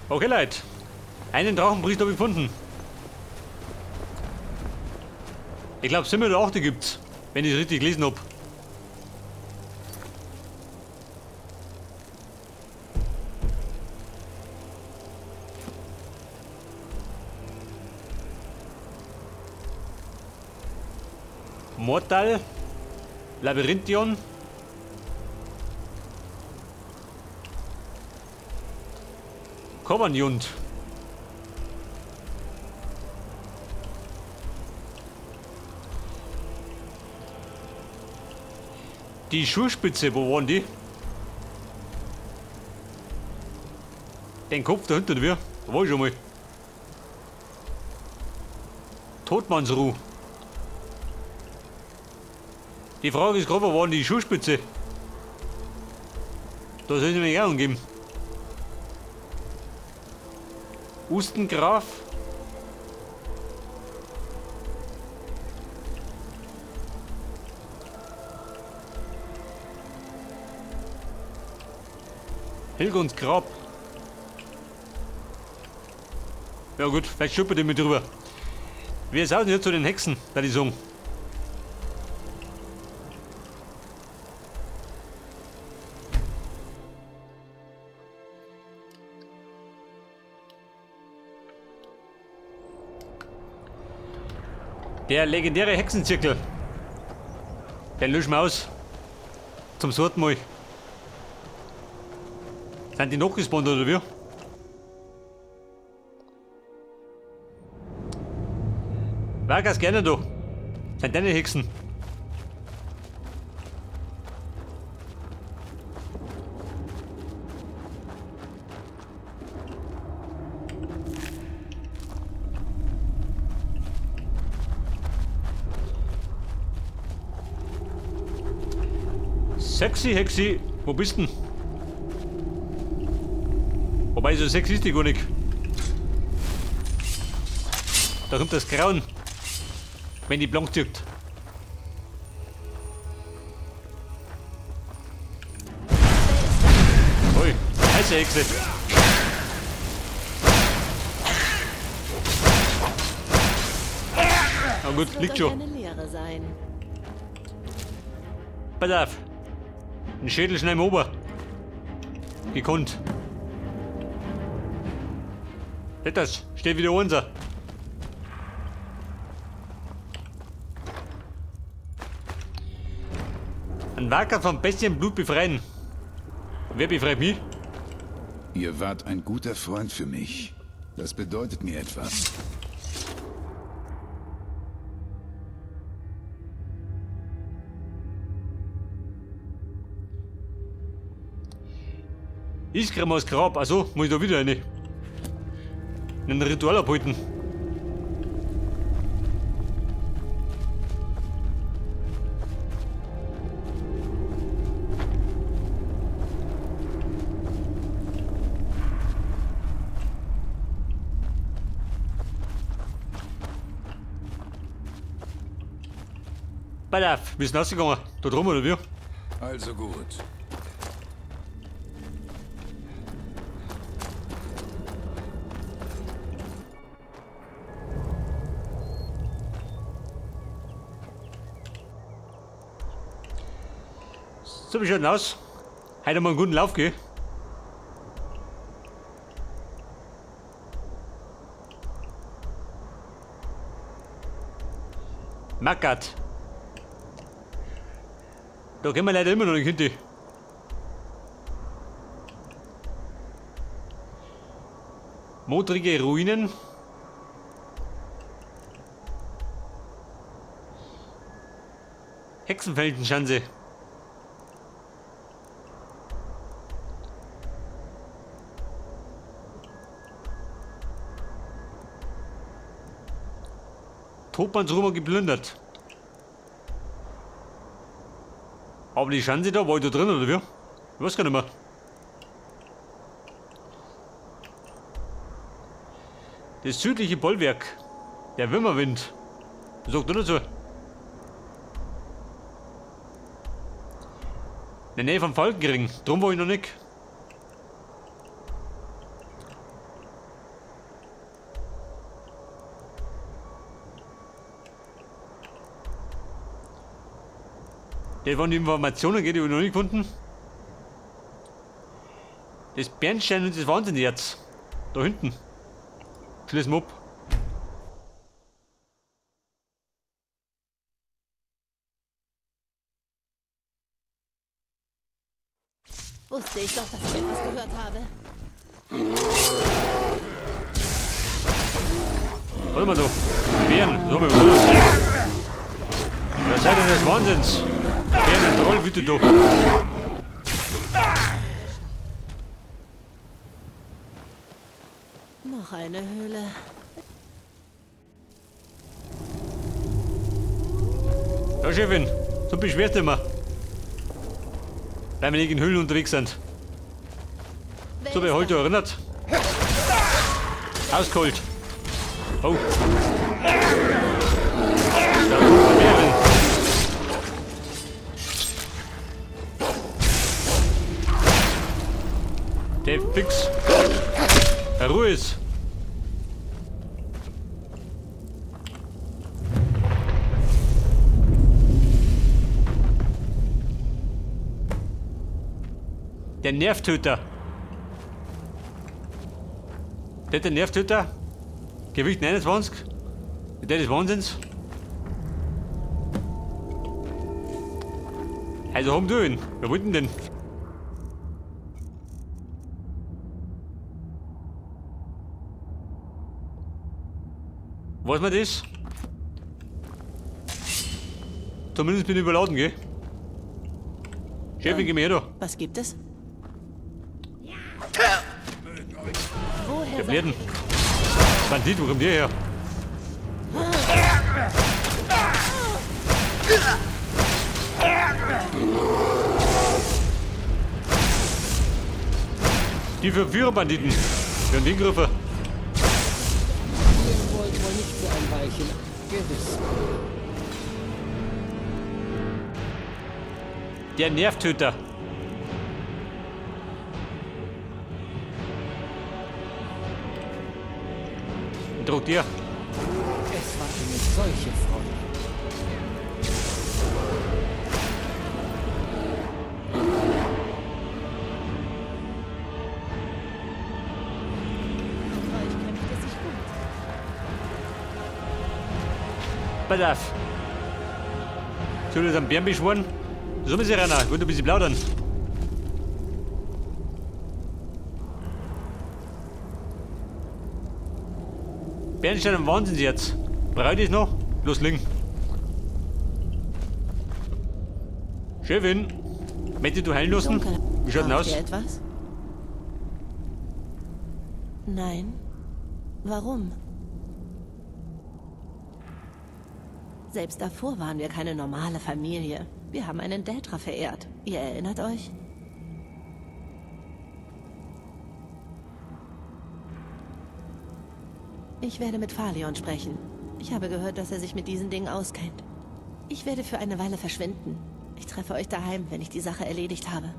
Okay, Leute. Einen Drachenpriester habe ich gefunden. Ich glaube, 7 oder 8 gibt's, wenn ich es richtig gelesen hab. Mortal, Labyrinthion, Korvanjund. Die Schuhspitze, wo waren die? Den Kopf da hinten, wir? Da war ich schon mal. Todmannsruh. Die Frage ist gerade, wo waren die Schuhspitze? Da soll es nämlich auch angeben. Ustengraf. Hilguns Grab. Ja gut, vielleicht schuppert ihr mit drüber. Wir sausen jetzt zu den Hexen, da die sagen. Der legendäre Hexenzirkel. Den löschen wir aus. Zum zweiten Mal. Sind die noch gespawnt oder wie? War ganz gerne da. Sind deine Hexen. Sexy Hexi, wo bist denn? Wobei, so sexy ist die gar nicht. Da kommt das Grauen, wenn die blank zirkt. Ui, heiße Hexe. Na gut, Das wird liegt euch schon. eine Lehre sein. Pass auf. Ein Schädel schnell im Ober. Gekonnt. Das steht wieder unser. Ein Wacker vom Bestienblut befreien. Wer befreit mich? Ihr wart ein guter Freund für mich. Das bedeutet mir etwas. Iskramors Grab, also muss ich da wieder rein. Ein Ritual abhalten. Pass auf, wir sind rausgegangen. Da drum oder wie? Also gut. So, wie schaut denn aus? Heute haben wir einen guten Lauf, gell? Mackert. Da können wir leider immer noch nicht hin. Modrige Ruinen. Hexenfeldenschanze. Todmannsrummer geplündert. Aber die Schanze da, war ich da drin oder wie? Ich weiß gar nicht mehr. Das südliche Bollwerk. Der Wimmerwind. Sagt er dazu. In der Nähe vom Falkenring. Drum war ich noch nicht. Das waren die Informationen, die ich noch nicht gefunden. Das Bernstein und das Wahnsinnserz. Da hinten. Schließen wir ab. Wusste ich doch, dass ich etwas gehört habe. Warte mal so. Bären, so haben wir was. Wer seid denn des Wahnsinns? Bären und Troll, bitte doch. Noch eine Höhle. Ja, Chefin, so beschwerst du immer. Weil wir nicht in Höhlen unterwegs sind. So, wer heute erinnert? Ausgeholt. Oh. Da kommt Bären. Der fix. Ruhe ist. Der Nervtöter. Der Nervtöter. Gewicht 29. Der des Wahnsinns. Also haben du ihn. Wer wollte denn? Weiß man das? Zumindest bin ich überladen, gell? Chefin, geh mir her da. Was gibt es? Der Blinden. Bandit, wo kommt der her? Die Verführerbanditen. Wir haben den Griff. Ihr wollt wohl nicht für ein Weilchen. Gewiss. Der Nervtöter. Druck dir. Es war eine solche Freude. Euch kämpft es sich gut. Pass auf. Soll ich das am Bären beschworen? So, Miss Rana, ich wollte ein bisschen plaudern. Bernstein am Wahnsinn jetzt. Breit ist noch? Los, liegen. Chefin, möchtest du heilen lassen? Dunkel. Wie schaut denn aus? Ihr etwas? Nein. Warum? Selbst davor waren wir keine normale Familie. Wir haben einen Daedra verehrt. Ihr erinnert euch? Ich werde mit Falion sprechen. Ich habe gehört, dass er sich mit diesen Dingen auskennt. Ich werde für eine Weile verschwinden. Ich treffe euch daheim, wenn ich die Sache erledigt habe.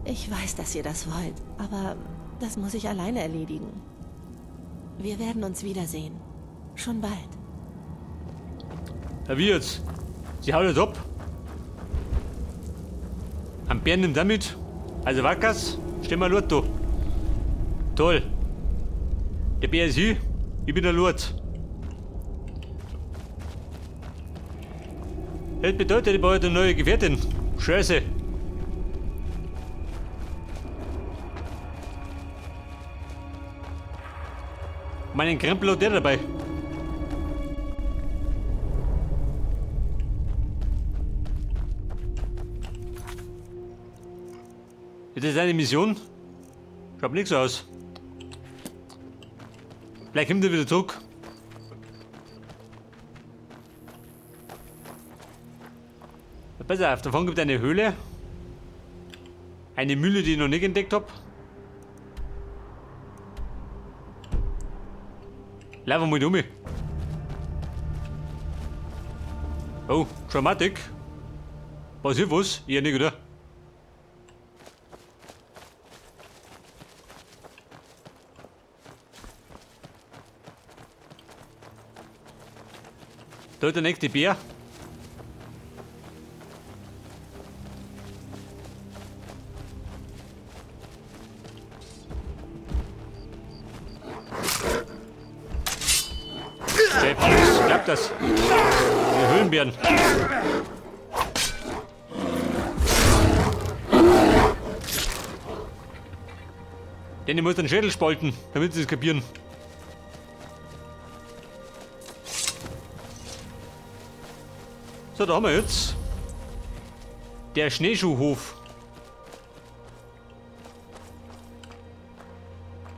Ich weiß, dass ihr das wollt, aber das muss ich alleine erledigen. Wir werden uns wiedersehen. Schon bald. Ja, wie jetzt? Sie haut jetzt ab. Am Bären nimmt er mit. Also Wackers, steh mal Lurt da. Toll. Der Bär ist hier, ich bin der Lurt. Das bedeutet, ich brauche eine neue Gefährtin. Scheiße. Meinen Krempel hat der dabei. Ist das eine Mission? Schaut nicht so aus. Vielleicht kommt er wieder zurück. Pass auf, davon gibt es eine Höhle. Eine Mühle, die ich noch nicht entdeckt hab. Laufen wir mal um. Oh, Dramatik. Was ist was? Ich nicht, oder? Da ist der nächste Bär. das. Die Höhlenbären. Denn ich muss den Schädel spalten, damit sie es kapieren. So, da haben wir jetzt der Schneeschuhhof.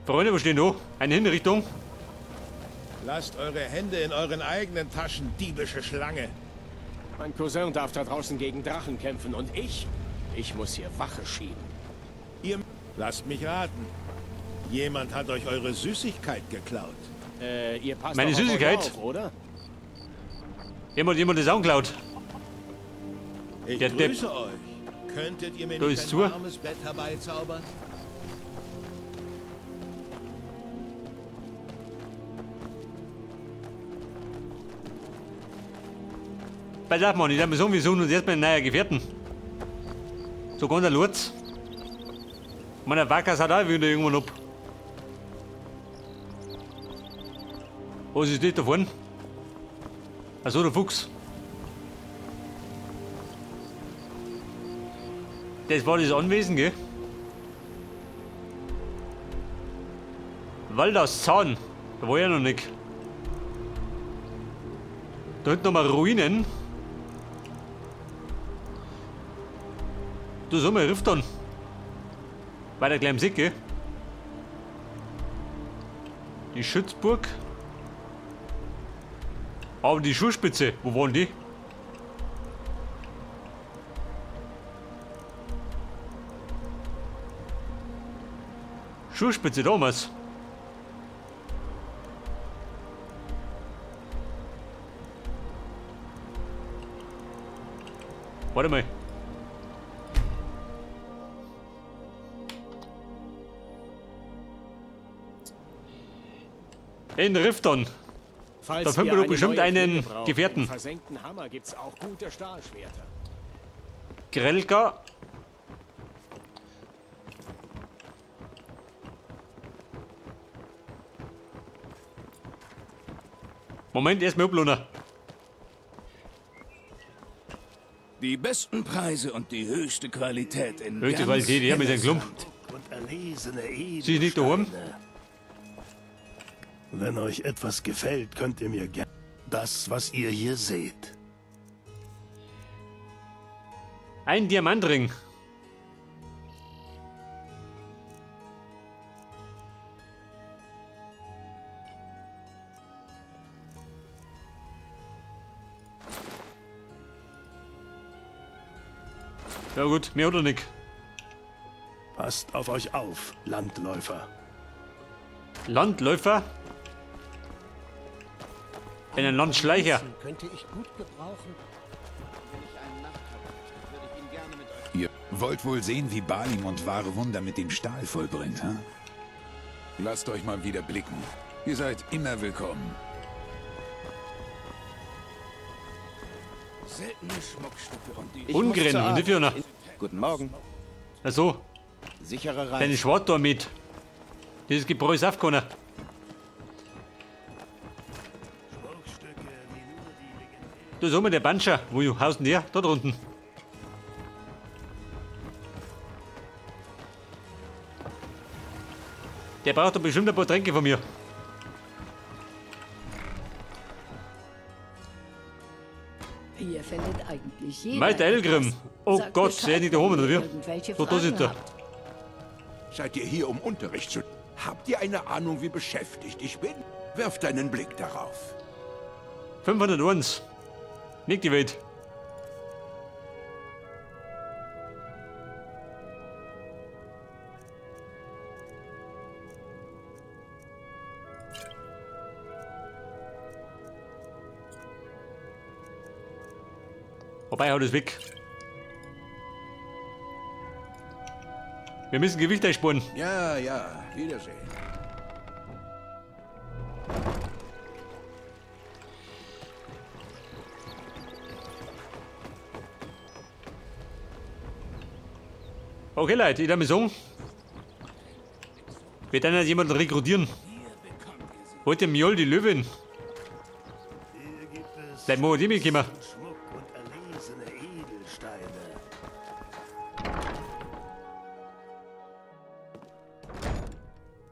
Freunde, wo stehen da? Eine Hinrichtung. Lasst eure Hände in euren eigenen Taschen, diebische Schlange. Mein Cousin darf da draußen gegen Drachen kämpfen und ich muss hier Wache schieben. Ihr lasst mich raten. Jemand hat euch eure Süßigkeit geklaut. Ihr passt Meine doch auf euch Süßigkeit? auf, oder? Jemand ist auch geklaut. Ich Der Depp. grüße euch. Könntet ihr mir Da nicht ist ein zu. warmes Bett herbeizaubern? Pass auf, Mann, ich darf mir sagen, wir suchen uns erstmal einen neuen Gefährten. So ganz ein Lurz. Meine Wackers hat auch wieder irgendwann ab. Was ist das da vorne? Achso, der Fuchs. Das war das Anwesen, gell? Waldas Zahn. Da war ich ja noch nicht. Da hinten nochmal Ruinen. Du sag mal, Rifton. Weiter gleich im Sick, gell? Die Schützburg. Aber die Schuhspitze, wo waren die? Schuhspitze damals. Warte mal. In Rifton. Falls Da finden ihr wir doch eine bestimmt neue einen Klinge braucht, Gefährten. im versenkten Hammer gibt's auch gute Stahlschwerter. Grelka. Moment, erstmal uplohnen. Die besten Preise und die höchste Qualität in Höchste ganz Qualität, ja, mit seinem Klump. Und erlesene Edelsteine. Sie ist nicht daheim? Wenn euch etwas gefällt, könnt ihr mir gerne das, was ihr hier seht. Ein Diamantring. Ja gut, mehr oder nicht. Passt auf euch auf, Landläufer. Landläufer? Bin ein Landschleicher. Könnte ich gut gebrauchen. Ihr wollt wohl sehen, wie Balimund wahre Wunder mit dem Stahl vollbringt, hm? Lasst euch mal wieder blicken. Ihr seid immer willkommen. Seltene Schmuckstücke und die Ungren, und die Fiona. Guten Morgen. Ach so, Sichere Reise. deine Schwartor mit. Dieses Gebräu ist aufgekommen. Da ist oben der Banscher. Wo haust denn der? Dort unten. Der braucht doch bestimmt ein paar Tränke von mir. Hier findet eigentlich jeder Meister Elgrim. etwas. Oh Sagt Gott, Bescheid, der ist nicht daheim, wenn oder ihr wie? irgendwelche So, da Fragen sitzt er. habt. Seid ihr hier, um Unterricht zu... Habt ihr eine Ahnung, wie beschäftigt ich bin? Werft einen Blick darauf. 501. Nicht die Welt. Wobei, haut es weg. Wir müssen Gewicht einsparen. Ja, ja, Wiedersehen. Okay, Leute, ich darf mir sagen, wir werden jetzt jemanden rekrutieren. Heute Mjol, die Löwin. Bleib mal die mitgekommen. Schmuck und erlesene Edelsteine.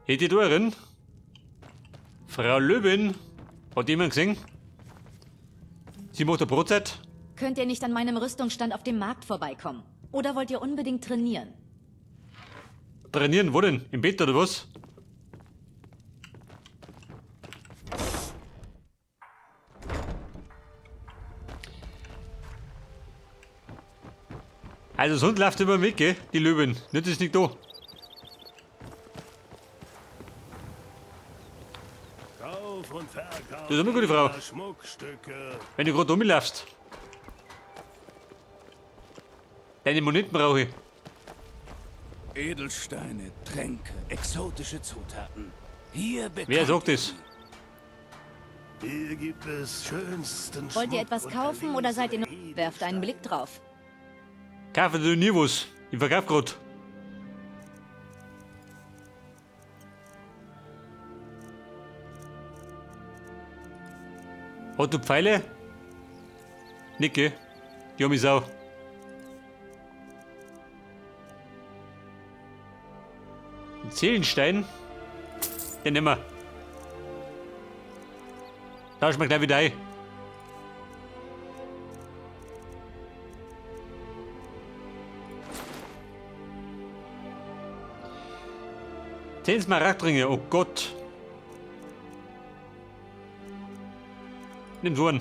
Hey, die Torin. Frau Löwin. Hat jemand gesehen? Sie macht eine Brotzeit. Könnt ihr nicht an meinem Rüstungsstand auf dem Markt vorbeikommen? Oder wollt ihr unbedingt trainieren? Trainieren, wo denn? Im Bett oder was? Also sonst läuft über den Weg, gell? Die Löwin. Nicht, ist nicht da. Kauf und Verkauf Das ist eine gute Frau. Schmuckstücke. Wenn du gerade rumlaufst. Deine Moneten brauche ich. Edelsteine, Tränke, exotische Zutaten. Hier bekommt Wer sagt das? Hier gibt es schönsten Wollt ihr Schmuck etwas und kaufen oder seid ihr nur... erlesene Werft einen Blick drauf. Kaufe du nie was. Ich verkauf grad. Hat du Pfeile? Nicht, gell? Die hab ich auch. Ein Seelenstein? Den nehmen wir. Tauschen wir gleich wieder ein. 10 Smaragdringe, oh Gott. Nimm so einen.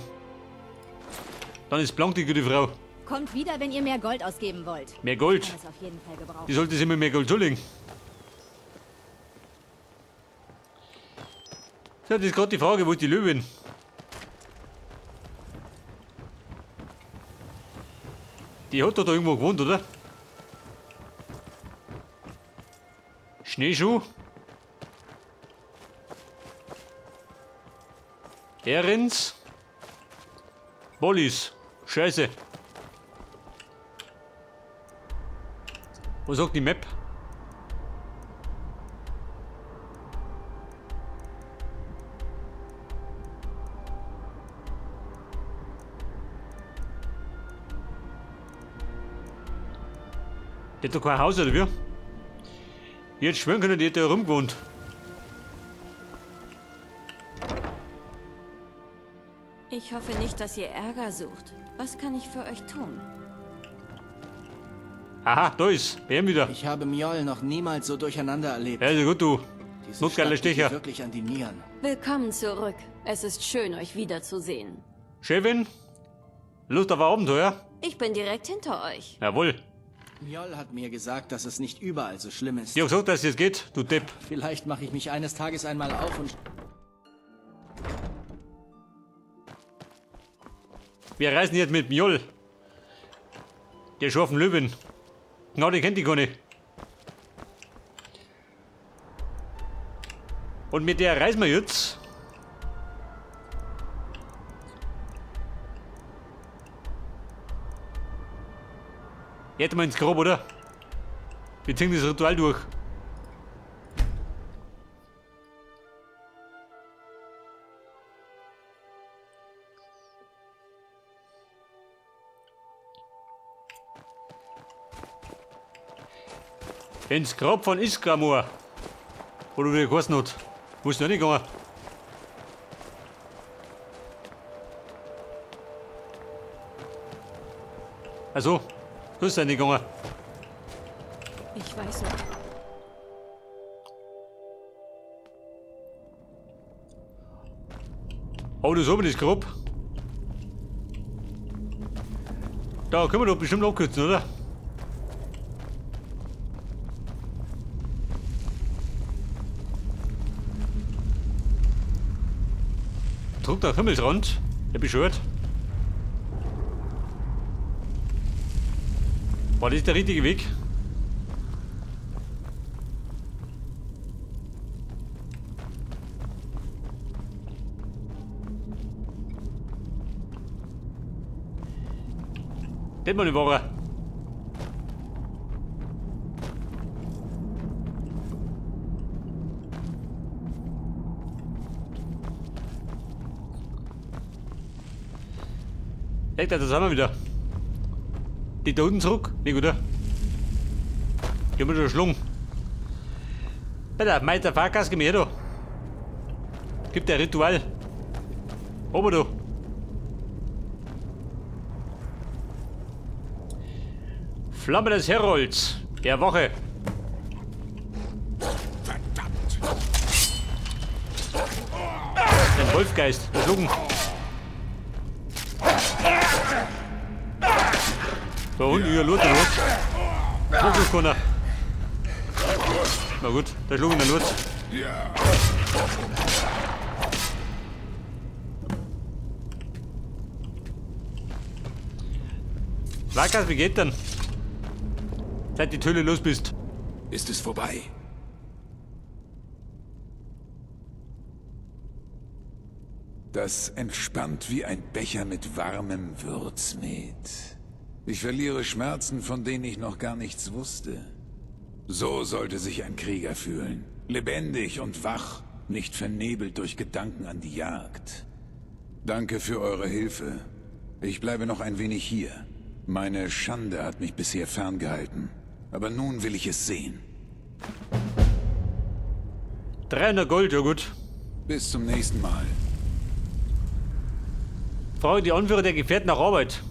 Dann ist blank die gute Frau. Kommt wieder, wenn ihr mehr Gold ausgeben wollt. Mehr Gold? Kann es auf jeden Fall gebrauchen. Die sollte sich immer mehr Gold zulegen. So, das ist gerade die Frage, wo ist die Löwin? Die hat doch da irgendwo gewohnt, oder? Schneeschuh. Ehrens. Bollis. Scheiße. Was sagt die Map? Die hat doch kein Haus, oder wie? Die hätte schwören können, die hätte da rumgewohnt. Ich hoffe nicht, dass ihr Ärger sucht. Was kann ich für euch tun? Aha, da ist Bär wieder. Ich habe Mjoll noch niemals so durcheinander erlebt. Ja, also gut, du. Diese Notgeiler Stadt geht Stecher. mir wirklich an die Nieren. Willkommen zurück. Es ist schön, euch wiederzusehen. Chefin, Lust auf ein Abenteuer? Ich bin direkt hinter euch. Jawohl. Mjoll hat mir gesagt, dass es nicht überall so schlimm ist. Ich hab gesagt, dass es jetzt geht, du Depp. Vielleicht mache ich mich eines Tages einmal auf und... Wir reisen jetzt mit Mjoll. Der scharfen Löwen. Genau, den kennt die Conny. Und mit der reisen wir jetzt. Jetzt mal ins Grab, oder? Wir ziehen das Ritual durch. Ins Grab von Ysgramor. Wo du wieder geheißen hat. Wo ist denn nicht gegangen? Also, so ist er nicht gegangen. Ich weiß noch. Oh, das oben ist grob. Da können wir doch bestimmt abkürzen, oder? Druck nach Himmelsrand. Der beschwört. War das der richtige Weg? Das mal nicht wahr. Echt, das haben wir wieder. Die da unten zurück? Nee, gut, oder? Die haben wir schon geschlungen. Alter, Meister Fahrgas, geh mir her da. Gibt der Ritual. Ober du. Flamme des Herolds. Der Woche. Verdammt! Den Wolfgeist. Der Schlucken. Da unten über Lothar los. Schlucken. Na gut, der Schlucken der Lutz. Ja. Wackers, wie geht denn? Seit die Töle los bist. Ist es vorbei? Das entspannt wie ein Becher mit warmem Würzmet. Ich verliere Schmerzen, von denen ich noch gar nichts wusste. So sollte sich ein Krieger fühlen. Lebendig und wach, nicht vernebelt durch Gedanken an die Jagd. Danke für eure Hilfe. Ich bleibe noch ein wenig hier. Meine Schande hat mich bisher ferngehalten. Aber nun will ich es sehen. 300 Gold, ja gut. Bis zum nächsten Mal. Frage die Anführer der Gefährten nach Arbeit.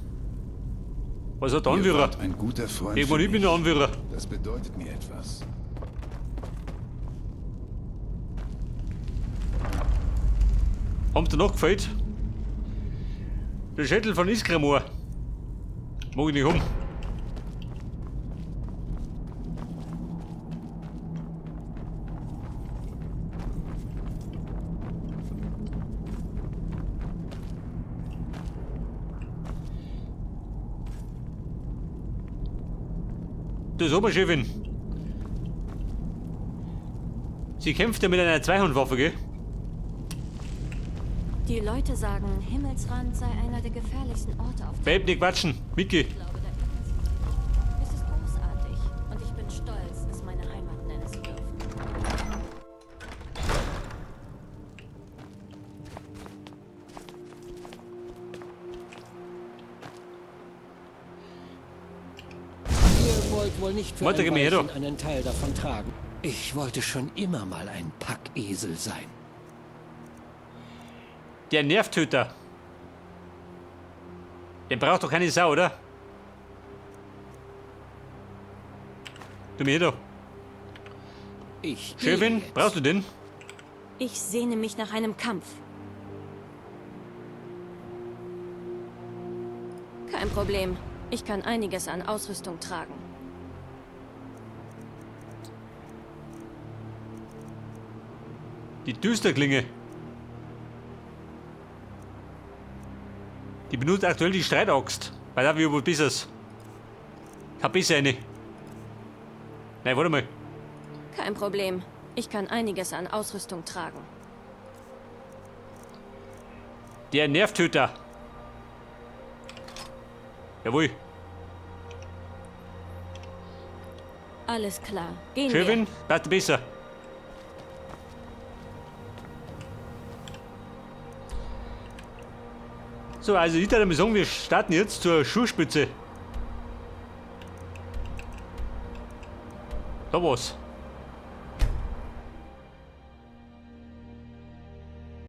Was hat der Ihr Anführer? wart ein guter Freund Ich für bin mich. der Anführer. Das bedeutet mir etwas. Haben dir noch gefällt? Der Schädel von Ysgramor. Mag ich nicht um. Das Oberchefin. Sie kämpft ja mit einer Zweihandwaffe, gell? Die Leute sagen, Himmelsrand sei einer der gefährlichsten Orte auf der Babe, nicht quatschen. Mickey. Ich glaube, da irren sie sich. Es ist großartig und ich bin stolz, es meine Heimat nennen zu dürfen. Ihr wollt wohl nicht für Warte, ein geh mir her, Weilchen einen Teil davon tragen. Ich wollte schon immer mal ein Packesel sein. Der Nervtöter. Den braucht doch keine Sau, oder? Du mir her da. Ich gehe Chefin, jetzt. brauchst du den? Ich sehne mich nach einem Kampf. Kein Problem. Ich kann einiges an Ausrüstung tragen. Die Düsterklinge. Die benutzt aktuell die Streitaxt. Weil da wie wohl besseres. Ich hab besser eine. Nein, warte mal. Kein Problem. Ich kann einiges an Ausrüstung tragen. Der Nervtöter. Jawohl. Alles klar. Gehen Chefin, wir. passt besser. So, also ich würde mal sagen, wir starten jetzt zur Schuhspitze. Da was.